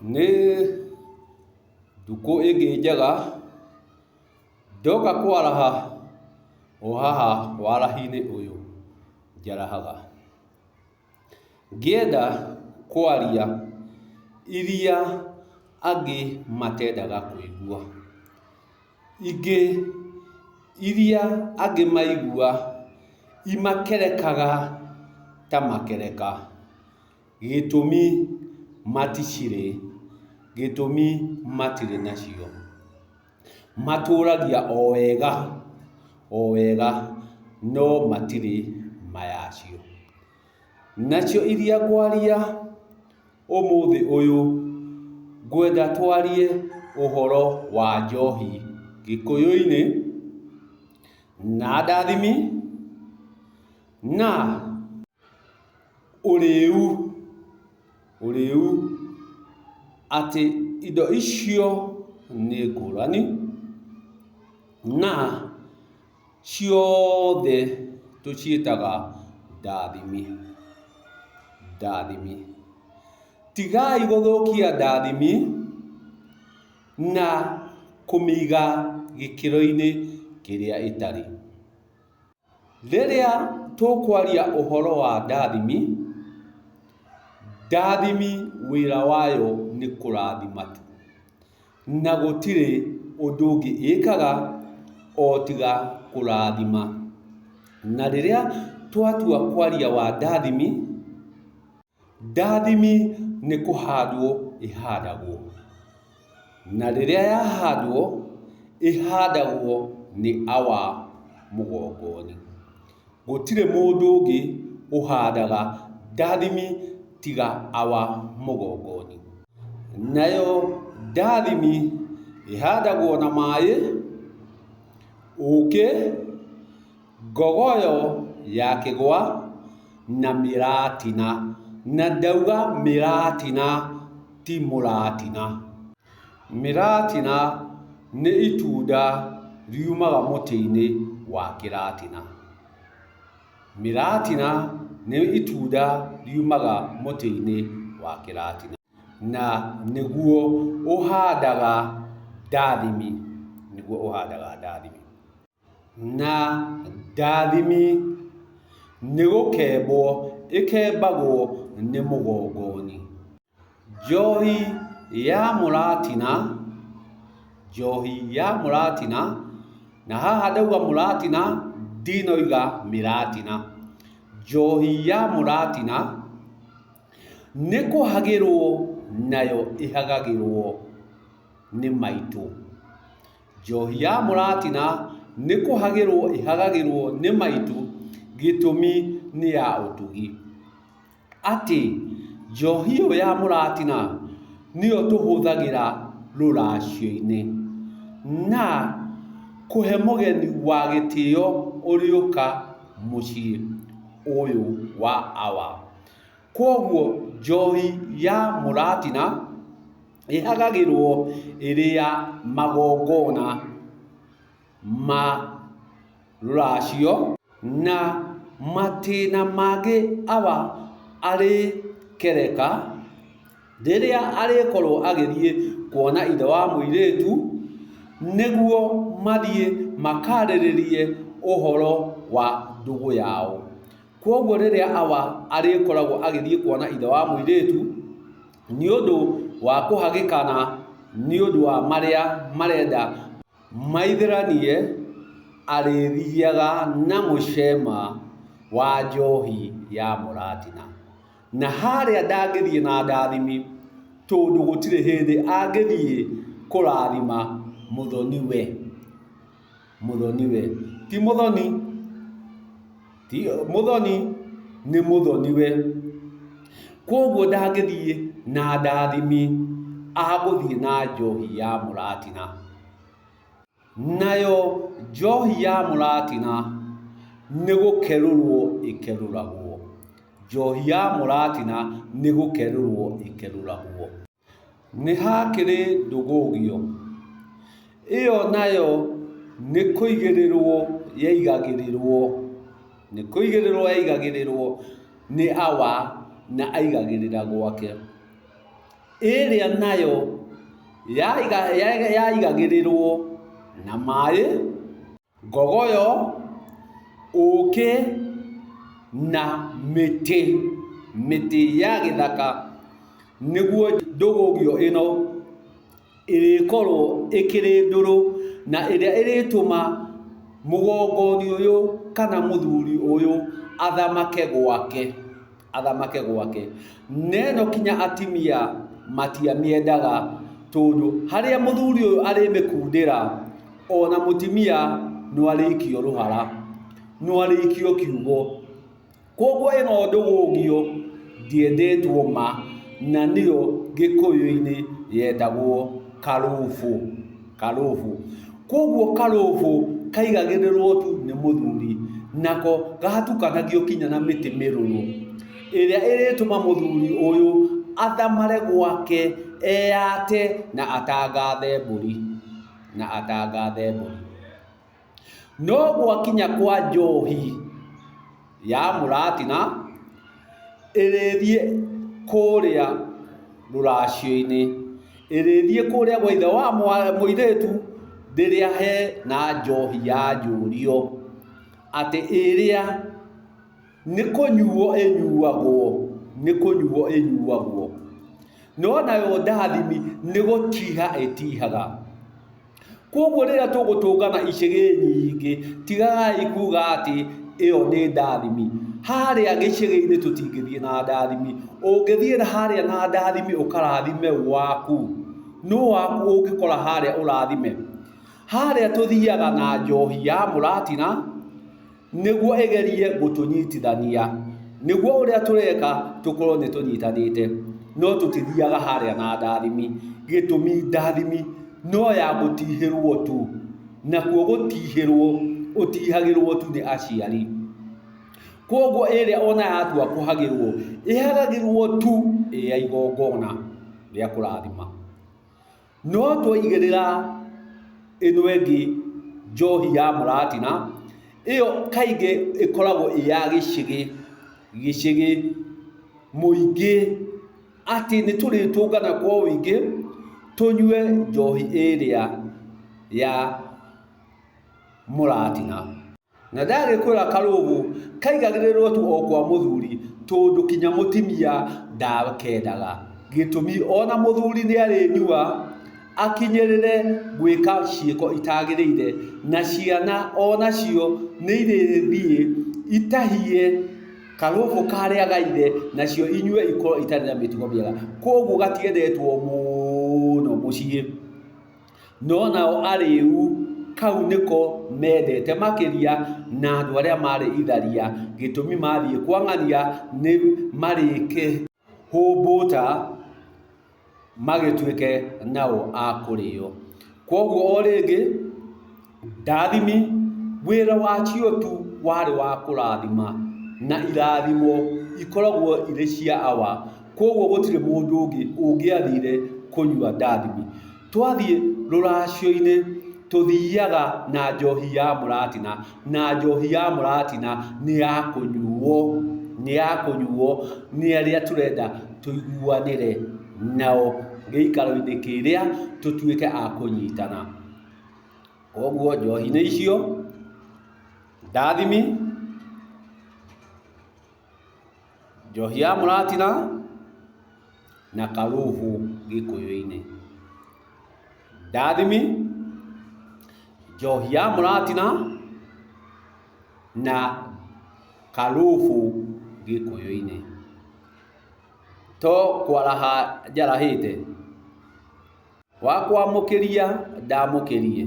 Nĩ thukũ ĩngĩ njega, ndoka kwaraha o haha warahi-inĩ ũyũ njarahaga. Ngĩenda kwaria iria angĩ matendaga kũigua. Ingĩ iria angĩ maigua imakerekaga ta makereka. Gĩtũmi maticirĩ, gĩtũmi matirĩ nacio. Matũragia o wega o wega no matirĩ ma yacio. Nacio iria ngwaria ũmũthĩ ũyũ, ngwenda twarie ũhoro wa njohi gĩkũyũ-inĩ, na ndathimi, na ũrĩu, ũrĩu, atĩ indo icio nĩ ngũrani, na ciothe tũciĩtaga ndathimi, ndathimi. Tigai gũthũkia ndathimi na kũmĩiga gĩkĩro-inĩ kĩrĩa ĩtarĩ. Rĩrĩa tũkwaria ũhoro wa ndathimi, ndathimi wĩra wayo nĩ kũrathima tu, na gũtirĩ ũndũ ũngĩ ĩkaga o tiga kũrathima. Na rĩrĩa twatua kwaria wa ndathimi, ndathimi nĩ kũhandwo ĩhandagwo, na rĩrĩa yahandwo, ĩhandagwo nĩ awa mũgongoni. Gũtirĩ mũndũ ũngĩ ũhandaga ndathimi tiga awa mũgongoni. Nayo ndathimi ĩhandagwo na maĩ, ũkĩ, ngogoyo ya kĩgwa na mĩratina. Na ndauga mĩratina ti mũratina. Mĩratina nĩ itunda riumaga mũtĩ-inĩ wa kĩratina. Mĩratina nĩ itunda riumaga mũtĩ-inĩ wa kĩratina. Na nĩguo ũhandaga ndathimi, nĩguo ũhandaga ndathimi. Na ndathimi nĩ gũkembwo ĩkembagwo nĩ mũgongoni. Njohi ya mũratina, njohi ya mũratina, na haha ndauga mũratina ndinoiga mĩratina. Njohi ya mũratina nĩ kũhagĩrwo nayo ĩhagagĩrwo nĩ maitũ. Njohi ya mũratina nĩ kũhagĩrwo ĩhagagĩrwo nĩ maitũ, gĩtũmi nĩ ya ũtugi. Atĩ njohi ĩyo ya mũratina nĩyo tũhũthagĩra rũracio-inĩ na kũhe mũgeni wa gĩtĩo ũrĩũka mũciĩ ũyũ wa awa. Kwoguo njohi ya mũratina ĩhagagĩrwo ĩrĩ ya magongona ma rũracio na matĩna mangĩ awa arĩkereka rĩrĩa arĩkorwo agĩthiĩ kuona ithe wa mũirĩtu, nĩguo mathiĩ makarĩrĩrie ũhoro wa ndũgũ yao. Kwoguo rĩrĩa awa arĩkoragwo agĩthiĩ kuona ithe wa mũirĩtu, nĩ ũndũ wa kũhagĩkana nĩ ũndũ wa marĩa marenda maithĩranie, arĩthiaga na mũcema wa njohi ya mũratina. Na harĩa ndangĩthiĩ na ndathimi, tondũ gũtirĩ hĩndĩ angĩthiĩ kũrathima mũthoniwe. Mũthoniwe. Ti mũthoni, ti mũthoni, nĩ mũthoniwe. Kwoguo ndangĩthiĩ na ndathimi, agũthiĩ na njohi ya mũratina. Nayo njohi ya mũratina nĩ gũkerũrwo ĩkerũragwo. Njohi ya mũratina nĩ gũkerũrwo ĩkerũragwo. Nĩ hakĩrĩ ndũgũgio, ĩyo nayo nĩ kũigĩrĩrwo yaigagĩrĩrwo, nĩ kũigĩrĩrwo yaigagĩrĩrwo nĩ awa na aigagĩrĩra gwake. Ĩrĩa nayo yaigagĩrĩrwo na maĩ, ngogoyo, ũkĩ na mĩtĩ, mĩtĩ ya gĩthaka, nĩguo ndũgũgio ĩno ĩrĩkorwo ĩkĩrĩ ndũrũ na ĩrĩa ĩrĩtũma mũgongoni ũyũ kana mũthuri ũyũ athamake gwake, athamake gwake. Na ĩno kinya atimia matiamĩendaga tondũ harĩa mũthuri ũyũ arĩmĩkundĩra ona mũtimia no arĩikio rũhara, no arĩikio kiugo. Koguo ĩno ndũgũgio ndĩendetwo ma, na nĩyo Gĩkũyũ-inĩ yetagwo karũbũ, karũbũ. Koguo karũbũ kaigagĩrĩrwo tu nĩ mũthuri, nako gatukanagio kinya na mĩtĩ mĩrũrũ, ĩrĩa ĩrĩtũma mũthuri ũyũ athamare gwake eyate na atangathe mbũri, na atangathe mbũri. No gwakinya kwa njohi ya mũratina, ĩrĩthiĩ kũrĩa rũracio-inĩ, ĩrĩthiĩ kũrĩa gwa ithe wa mũirĩtu rĩrĩa he na njohi ya njũrio, atĩ ĩrĩa nĩ kũnyuo ĩnyuagwo, nĩ kũnyuo ĩnyuagwo. No nayo ndathimi nĩ gũtiha ĩtihaga. Kwoguo rĩrĩa tũgũtũngana icĩgĩ nyingĩ, tigagai kuga atĩ ĩyo nĩ ndathimi. Harĩa gĩcĩgĩ-inĩ tũtingĩthiĩ na ndathimi. Ũngĩthiĩ harĩa na ndathimi ũkarathime waku, nũ waku ũngĩkora harĩa ũrathime? Harĩa tũthiaga na njohi ya mũratina, nĩguo ĩgerie gũtũnyitithania, nĩguo ũrĩa tũreka tũkorwo nĩ tũnyitanĩte, no tũtithiaga harĩa na ndathimi, gĩtũmi ndathimi no ya gũtihĩrwo tu, nakuo gũtihĩrwo ũtihagĩrwo tu nĩ aciari. Kwoguo ĩrĩa ona yatua kũhagĩrwo, ĩhagagĩrwo tu ĩ ya igongona rĩa kũrathima. No twaigĩrĩra ĩno ĩngĩ njohi ya mũratina, ĩyo kaingĩ ĩkoragwo ĩ ya gĩcĩgĩ, gĩcĩgĩ mũingĩ, atĩ nĩ tũrĩtũngana kwa ũingĩ tũnyue njohi ĩrĩa ya mũratina. Na ndagĩkwĩra karũgũ kaigagĩrĩrwo tu o kwa mũthuri tondũ kinya mũtimia ndakendaga. Gĩtũmi ona mũthuri nĩ arĩnyua akinyĩrĩre gwĩka ciĩko itagĩrĩire na ciana onacio nĩ irĩthiĩ itahie karũgũ karĩa ga ithe nacio inyue ikorwo itarĩ na mĩtugo mĩega. Koguo gatiendetwo mũno mũciĩ. No nao arĩĩu kau nĩko mendete makĩria na andũ arĩa marĩ itharia, gĩtũmi mathiĩ kwa ng'ania nĩ marĩkĩhũmbũta magĩtuĩke nao a kũrĩo. Kwoguo o rĩngĩ, ndathimi, wĩra wacio tu warĩ wa kũrathima, na irathimo ikoragwo irĩ cia awa, kwoguo gũtirĩ mũndũ ũngĩ ũngĩathire kũnyua ndathimi. Twathiĩ rũracio-inĩ tũthiaga na njohi ya mũratina, na njohi ya mũratina nĩ ya kũnyuo, nĩ ya kũnyuo nĩ arĩa tũrenda tũiguanĩre nao gĩikaro-inĩ kĩrĩa tũtuĩke a kũnyitana. Koguo njohi-inĩ icio, ndathimi, njohi ya mũratina na karũhũ gĩkũyũ-inĩ. Ndathimi, njohi ya mũratina na karũhũ gĩkũyũ-inĩ. To kwaraha njarahĩte? Wakwamũkĩria ndamũkĩrie.